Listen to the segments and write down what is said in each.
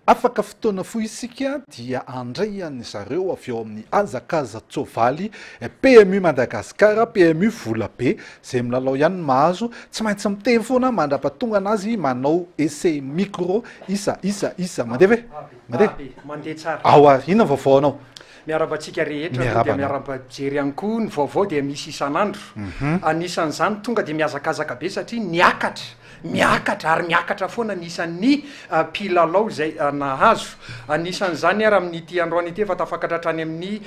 Afaka fotoana fohy isika dia handray an zareo avy ao amin'ny hazakaza-tsoavaly PMU Madagascar, PMU vola be, izay milalao ihany no mahazo, tsy maintsy miteny foana mandrapatonga anazy manao essai micro isa isa isa, mandeha ve? Mandeha? Mandeha tsara. Ao ary, inona ny vaovao anao? Miarahaba antsika rehetra aloha dia miarahaba mpijery ihany koa, ny vaovao dia misy isan'andro, anisan'izany tonga dia mihazakazaka be satria niakatra Miakatra ary miakatra foana ny isan'ny mpilalao izay nahazo. Anisan'izany ary amin'ity androany ity efa tafakatra hatrany amin'ny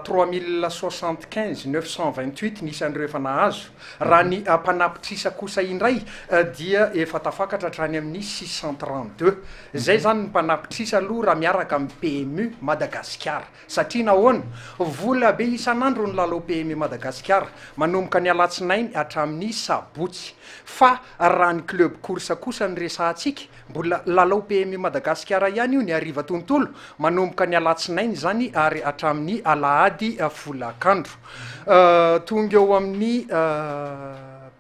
3075 928 ny isan'ireo efa nahazo. Raha ny mpanapitrisa kosa indray dia efa tafakatra hatrany amin'ny 632. Izay izany ny mpanapitrisa aloha raha miaraka amin'ny PMU Madagasikara. Satria nahoana? Vola be isan'andro ny lalao PMU Madagasikara, manomboka ny alatsinainy hatramin'ny sabotsy. Fa raha ny club course kosa no resahantsika, mbola lalao PMU Madagasikara ihany io ny hariva tontolo, manomboka ny alatsinainy izany ary hatramin'ny alahady folakandro. Tonga eo amin'ny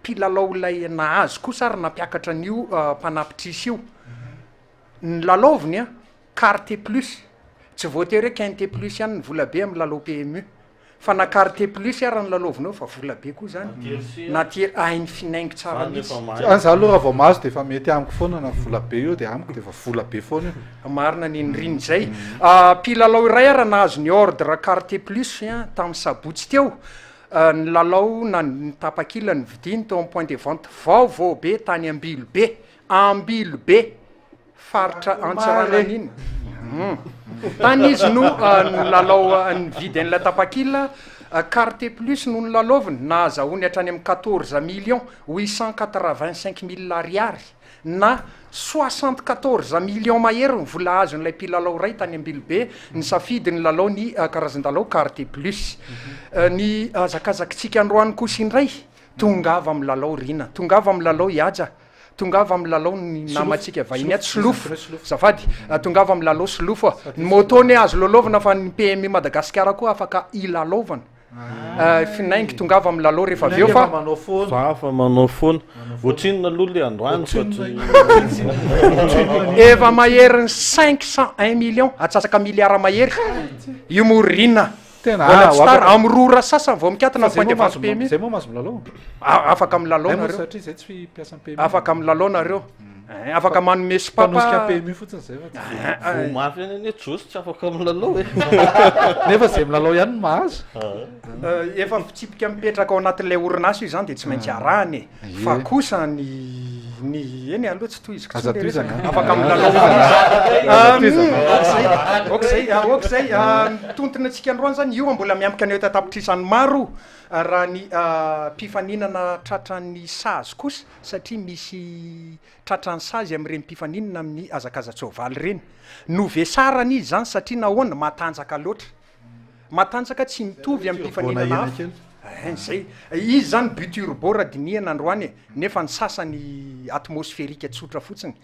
mpilalao ilay nahazo kosa ary nampiakatra an'io mpanapitrisa io. Ny lalaoviny an, Carte plus, tsy voatery hoe quinte plus ihany ny vola be amin'ny lalao PMU fa na carte plus ara no lalaovinao fa vola be koa zany na tiers hainy finaingo tsara mihitsy. An za aloha raha vao mahazo de efa mety amiko foana na vola be io de amiko de efa vola be foana io. Marina n'inon'inona izay. Mpilalao iray ara nahazo ny ordre carte plus tamin'ny sabotsy teo, ny lalao na ny tapakila novidiany tao amin'ny point de vente vaovao be tany Ambilobe, Ambilobe. Faritra Antsiranana iny. Tany izy no nilalao nividy an'ilay tapakila, carte plus no nilalaoviny, nahazahoany hatrany amin'ny quatorze millions huit cent quatre-vingt cinq mille ariary na soixante quatorze millions mahery ny vola azon'ilay mpilalao iray tany Ambilobe nisafidy nilalao ny karazan-dalao carte plus. Ny hazakazakitsika androany kosa indray, tongava milalao Rina, tongava milalao i Haja, Tongava milalao ny namantsika vahiny ato Solofo, azafady, tongava milalao Solofo a! Ny moto anie azo lalaovina fa ny PMU Madagasikara koa afaka ilalaovana. Finaingo tongava milalao rehefa avy eo fa. Za fa manao foana. Ohatrinona aloha le androany fa tsy. Efa maherin'ny 501 millions, atsasaka miliara mahery io moa Rina. Tena Mbola ah, tsy tara, afaka. amin'ny 2 ora sasany vao mikatona Fa ny zay point de moa vente mahazo PMU. zay moa mahazo milalao. A- Afaka milalao Hay moa nareo. satria zay tsy mpiasan'ny PMU. Afaka milalao nareo. Eh, afaka manome sopapa. Mpanosika PMU fotsiny zay fa tsy. Voa mafy ihany anie Josy tsy afaka milalao e. Nefa zay milalao ihany no mahazo. Eh, efa fitsipika mipetraka ao anatin'ilay orinasa io izany dia tsy maintsy arahana e. Fa kosa ny ny eny aloha tsy tohiziko Aza intsony le tohizana. resaka. Afaka milalao Aza tohizana. Ok zay, ok zay, ok zay. Tontona antsika androany zany io mbola miampika ny eto an-tapitrisany maro raha ny mpifaninana tratran'ny sazy kosa satria misy tratran'ny sazy amin'ireny mpifaninana amin'ny hazakaza-tsoavaly ireny. Novesarana izy zany satria nahoana? Matanjaka loatra. Matanjaka tsy mitovy amin'ny mpifaninana hafa. Ein zay. Izy zany biturbo raha dinihana androany e, nefa ny sasany atmospherique tsotra fotsiny.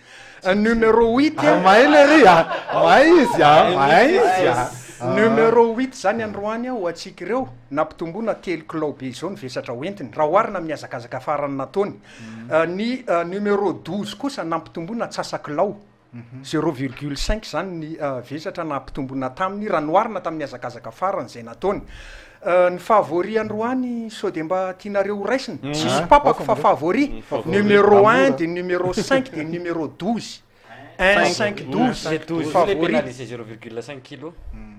Numéro huit Ah, mahay lery a! Mahay izy a! Mahay izy a! Numéro huit zany androany ho antsika ireo, nampitomboina telo kilao be izao ny vesatra hoentiny, raha oharina amin'ny hazakazaka farany nataony. Ny numéro 12 kosa nampitomboina antsasa-kilao. Zéro virgule cinq izany ny vesatra nampitomboina taminy raha noharina tamin'ny hazakazaka farany izay nataony. Ny favori androany sao dia mba tianareo ho raisina? Tsy sopapako fa favori. Numéro un dia numéro cinq dia numéro 12. Un, cinq, 12. Le 12 io le Favori. pénalisé 0,5 kilo.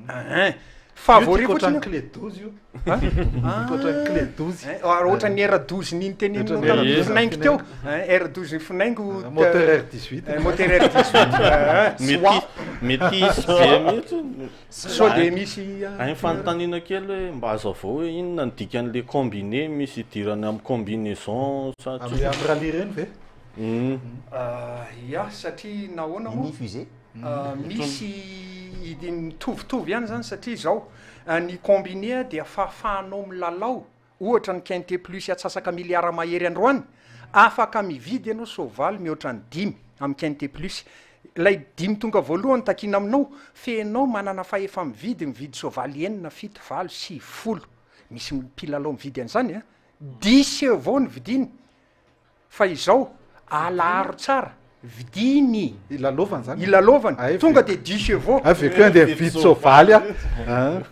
Ein. Favori Io tiako fotsiny ohatran'ny clé 12 io. Tiako ohatran'ny clé 12. Ein, ary ohatran'ny R 12 ny niteneninao Ohatran'ny tamin'ny R12 finaingo teo. Ein, R 12 ny finaingo. Moteur R 18. Ein, moteur R 18. Ein, Mety mety hisy be mihitsy. Sao dia misy Hay fanontaniana kely hoe mba hazavao hoe inona ny dikan'le combiné misy idirany amin'ny combinaison sa tsy Amin'ny amin'ny rallye ireny ve? Ya, satria nahoana moa? Mini fusée. Misy id- mitovitovy ihany zany satria izao, ny combiné dia fahafahanao milalao, ohatra ny quinté plus atsasaka miliara mahery androany, afaka mividy ianao soavaly mihoatra ny dimy amin'ny quinté plus. Ilay dimy tonga voalohany takiana aminao, f'enao manana fahefa-mividy, mividy soavaly enina, fito, valo, sivy, folo. Misy mpilalao mividy an'izany an! Dix chevaux no vidiny. Fa izao, alaharo tsara. Vidiny. Ilalaovana zany? Ilalaovana. Tonga de dix chevaux. Ay vécu andeha hividy soavaly aho. An.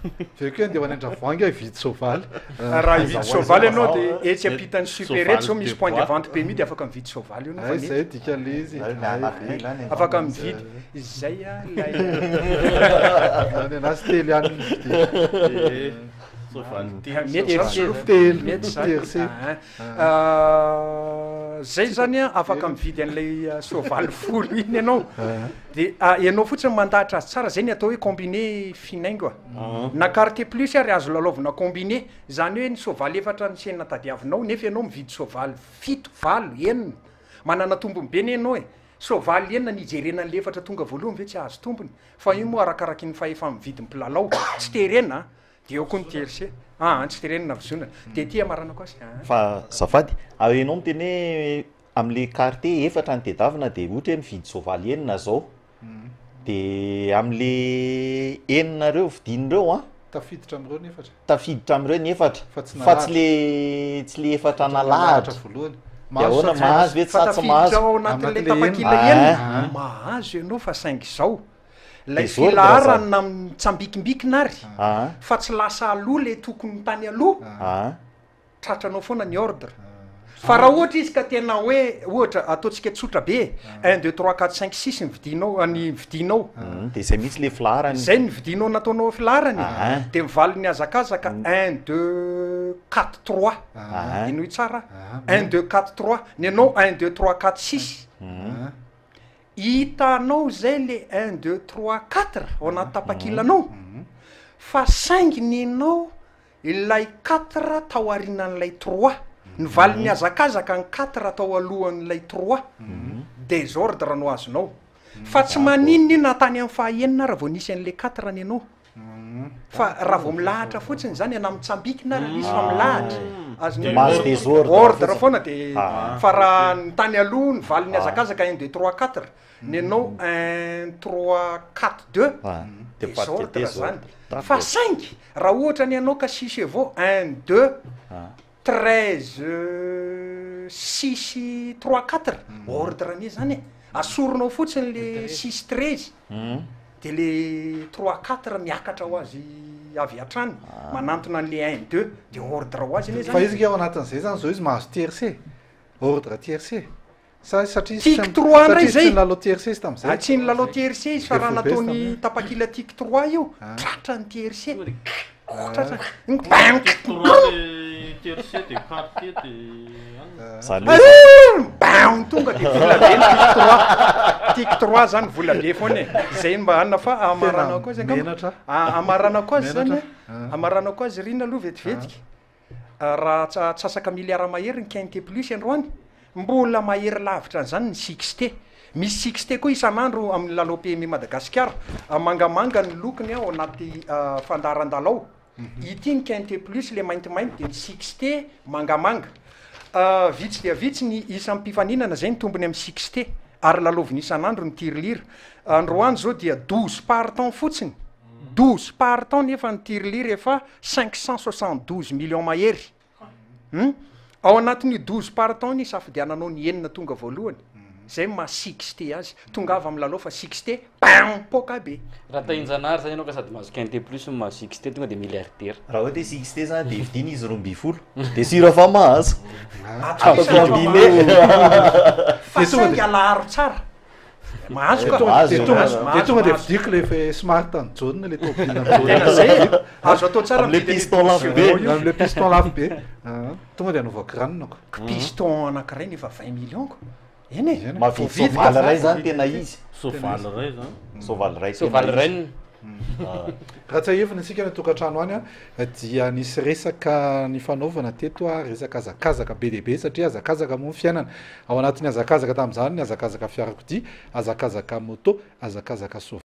Vécu andeha ho any Andravoahangy aho hividy soavaly. Raha hividy soavaly ianao de etsy ampitan'ny supérette zao misy point de vente PMU de afaka mividy soavaly eo ianao fa Ay mety. zay dikan'le izy. Ay ve. Afaka mividy. Zay a ilay. Zany anazy telo ihany no vidiana. Soavaly telo. Mety zany solofo. Telo. Mety zany. Tiercé. An. Zay zany an, afaka mividy an'ilay soavaly folo iny ianao, de ianao fotsiny mandahatra azy tsara, zay ny atao hoe combiné finaingo a, na carte plus ary azo lalaovina combiné, zany hoe ny soavaly efatra ny chaîne tadiavinao nefa ianao mividy soavaly fito, valo, enina, manana tombony be anie ianao e, soavaly enina ny hijerena an'le efatra tonga voalohany ve tsy hahazo tombony, fa io moa arakaraky ny fahefa-mividy ny mpilalao, tsy terena an. Dia eo koa ny tiercé. Aa tsy terena na vozonana. Dia ity amaranako azy. Aa. Fa azafady, ary ianao miteny hoe amin'le carte efatra no tedavina dia ohatra hoe mividy soavaly enina zao, de amin'le enina reo vidiana reo an, Tafiditra amin'ireo ny efatra. tafiditra amin'ireo ny efatra, Fa tsy fa tsy nalahatra. le tsy le efatra Nalahatra nalahatra. voalohany. De ahoana Mahazo sa tsy mahazo mahazo? ve Fa sa tsy tafiditra mahazo? ao anatin'ilay Anatin'ilay tapakila enina. enina, Ah. mahazo ianao fa saingy izao, Ilay Désordre filaharana zany. mitsambikimbikina ary fa tsy lasa aloha le tokony tany aloha, tratranao foana ny ordre. Fa raha ohatra izy ka tena hoe ohatra ataontsika tsotra be e, un deux trois quatre cinq six ny vidinao ny vidinao. De zay mihitsy le filaharany. Zay ny vidinao nataonao filaharany e, de mivaly ny hazakazaka un deux quatre trois, henoy tsara, un deux quatre trois, ny anao un deux trois quatre six. Hitanao zay le un deux trois quatre ao anaty tapakilanao fa saingy nenao ilay quatre tao arinan'ilay trois, ny valin'ny hazakazaka ny quatre tao alohan'ilay trois, desordre no azonao. Fa tsy maninona io na tany amin'ny faha enina ara vao nisy an'le quatre nenao. Fa raha vao milahatra fotsiny zany na mitsambikina ary izy fa milahatra azonao Mahazo désordre ordre fotsiny. foana de Ah. fa raha ny tany aloha ny valin'ny hazakazaka un deux trois quatre ny anao un trois quatre deux Ah. De pas de désordre zany désordre. fa saingy raha ohatra ny anao ka six chevaux un deux Ah. 13 six trois quatre ordre anie zany e asorinao fotsiny le six 13 de le trois quatre miakatra ho azy avy hatrany manantona an'le un deux de ordre ho azy anie Fa zany izy nge ao anatin'izay zany zao izy mahazo tiercé, ordre tiercé. Sa satria izy Tic tsy trois satria ndray izy tsy zay. nilalao tiercé izy tamin'izay. Ah, tsy nilalao tiercé izy fa De raha foibe izy nataony tamin'io. tapakila tic trois io Ah. tratra ny tiercé. Tonga de Tratra. Tic trois le tiercé de quartier de anona. Zany hoe zany. Bam! Tonga de vola be ny tic trois. Tic trois zany vola be foana e. Zay mba hanina fa amaranako azy angamba. Menatra. Ah, amaranako azy zany Menatra. e. Amaranako azy rina aloha vetivetiky. Ah, raha atsasaka miliara mahery ny quinté plus androany, mbola mahery lavitra an'izany ny sixte. Misy sixte koa isan'andro amin'ny lalao PMI Madagasikara. Ah, mangamanga ny lokony ao anaty, ah, fandaharan-dalao. Ity ny quinté plus le maintimainty de ny sixte mangamanga. Ah, vitsy dia vitsy ny isan'ny mpifaninana zay ny tombony amin'ny sixte ary lalaoviny isan'andro ny tirelire. Androany zao dia 12 partants fotsiny. 12 partants nefa ny tirelire efa 572 millions mahery. Ao anatin'io 12 partants ny safidiananao ny enina tonga voalohany. Zay maha sixte azy. Tongava amin'ny lalao fa sixte, bam, poka be. Raha tahinjanahary zany ianao ka sady mahazo quinté plus no mahazo sixte tonga de milliardaire. Raha ohatra hoe sixte zany de vidiana izy 12, de sûr fa mahazo. Atao Atao combiné. Fa saingy alaharo tsara. Mahazo ka. Mahazo, De tonga mahazo, de tonga de mahazo. vidiko le fe smart any jaune le tôbila jaune. Tena zay. Azo atao tsara Am'le mividy an'io piston lafo be. chevaux io. Am'le piston lafo be. Ah, tonga de anaovako ranonako. Piston anankiray nefa 20 millions ko. Eny e. Mahavidy Voavidy soavaly ka. ray zany tena izy. Soavaly ray zany. Soavaly ray tena Soavaly izy. reine. Raha tsiahivina isika ny tokantrano any a, dia nisy resaka nifanaovana teto a, resaka hazakazaka be dia be satria hazakazaka moa ny fiainana. Ao anatin'ny hazakazaka tamin'izany ny hazakazaka fiarakodia, hazakazaka moto, hazakazaka soavaly.